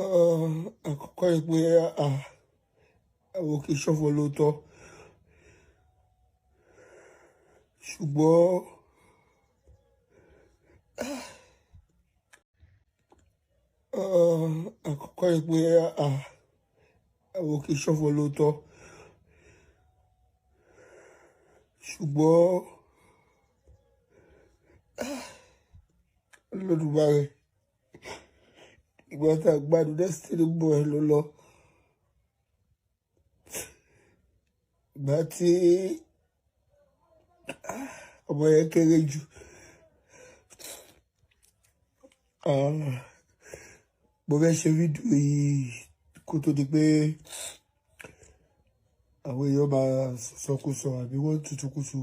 Àkọ́kọ́ ni pé àwọn kì í ṣọ̀fọ̀ lóòótọ́, ṣùgbọ́n àkọ́kọ́ ni pé àwọn kì í ṣọ̀fọ̀ lóòótọ́, ṣùgbọ́n Olódùmarè, ìgbà tá a gbádùn Destiny Boy ló lọ, ìgbà tí ọmọ yẹn kéré jù, mo fẹ́ ṣe fídíò yìí kó tó di pé àwọn èèyàn máa sọkúsọ àbí wọ́n tutukúsu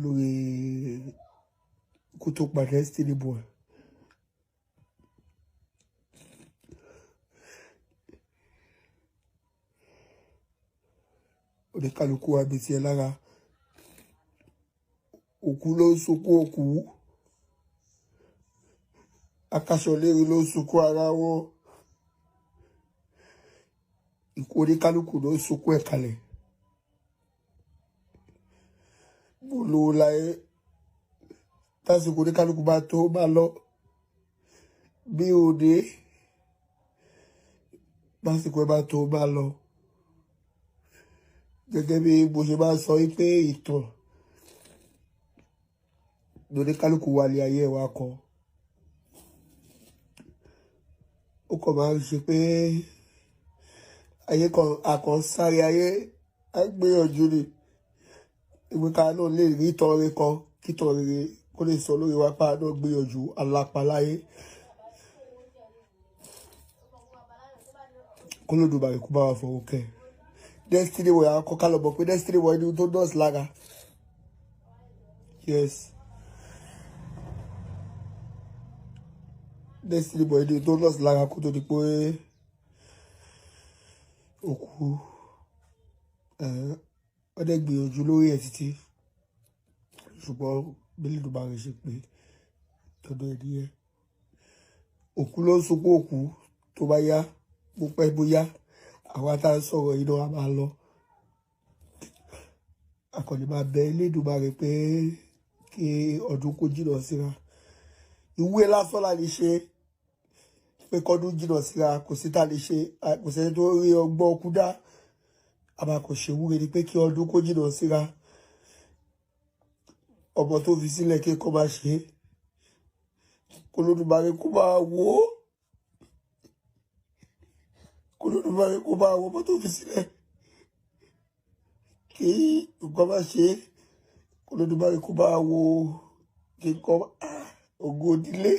lórí kó tó pa Destiny Boy. Oníkálukú wa bí tiẹ̀ lára, òkú ló ń sunkún òkú, akaṣọlérí ló ń sunkún ara wọn, ikú oníkálukú ló ń sunkún ẹ̀ kalẹ̀. Mo lówó láyé, tásìkò oníkálukú bá tó máa lọ, bí òde tásìkò ẹ bá tó máa lọ. Gẹ́gẹ́ bí mo ṣe máa ń sọ wípé ìtàn lóníkálukú wà ní ayé wa kọ, ó kàn máa ń ṣe pé ayé kan àkàn sáré ayé á gbìyànjú ni ìwé ká náà lè rí ìtàn rere kan kí ìtàn rere kó lè sọ lórí wa pa náà gbìyànjú alápaláyé kó lódùmarè kó bá wa fọwọ́ kẹ́. Destiny Boy akọ ká lọ mọ̀ pé Destiny Boy ní tó nọ́ọ̀sì lára. Yes, Destiny Boy ní tó nọ́ọ̀sì lára kó tó di pé òkú. Wọ́n dẹ̀ gbìyànjú lórí ẹ̀ títí, ṣùgbọ́n bí Olódùmarè ṣe pé tọdún ẹ̀ nìyẹn. Òkú ló ń sunkún òkú, tó bá yá bó pẹ́ bóyá àwa tá a ń sọ̀rọ̀ yìí náà a máa lọ. Akọni máa bẹ Elédùmarè pé kí ọdún kó jìnnà síra. Ìwé lásán la lè ṣe pé kọ́dún jìnnà síra, kò sí tá a lè ṣe, kò sẹ́ni tó rí ọgbọ́n kú dá. A máa kò ṣe wúre ni pé kí ọdún kó jìnnà síra. Ọmọ tó fi sílẹ̀ kí kó máa ṣe é, kó Olódùmarè kó máa wò ó, kó Olódùmarè kó máa wò ọmọ tó fi sílẹ̀ kí nǹkan máa ṣe é, kó Olódùmarè kó máa wò ó, kí nǹkan ògo ìdílé.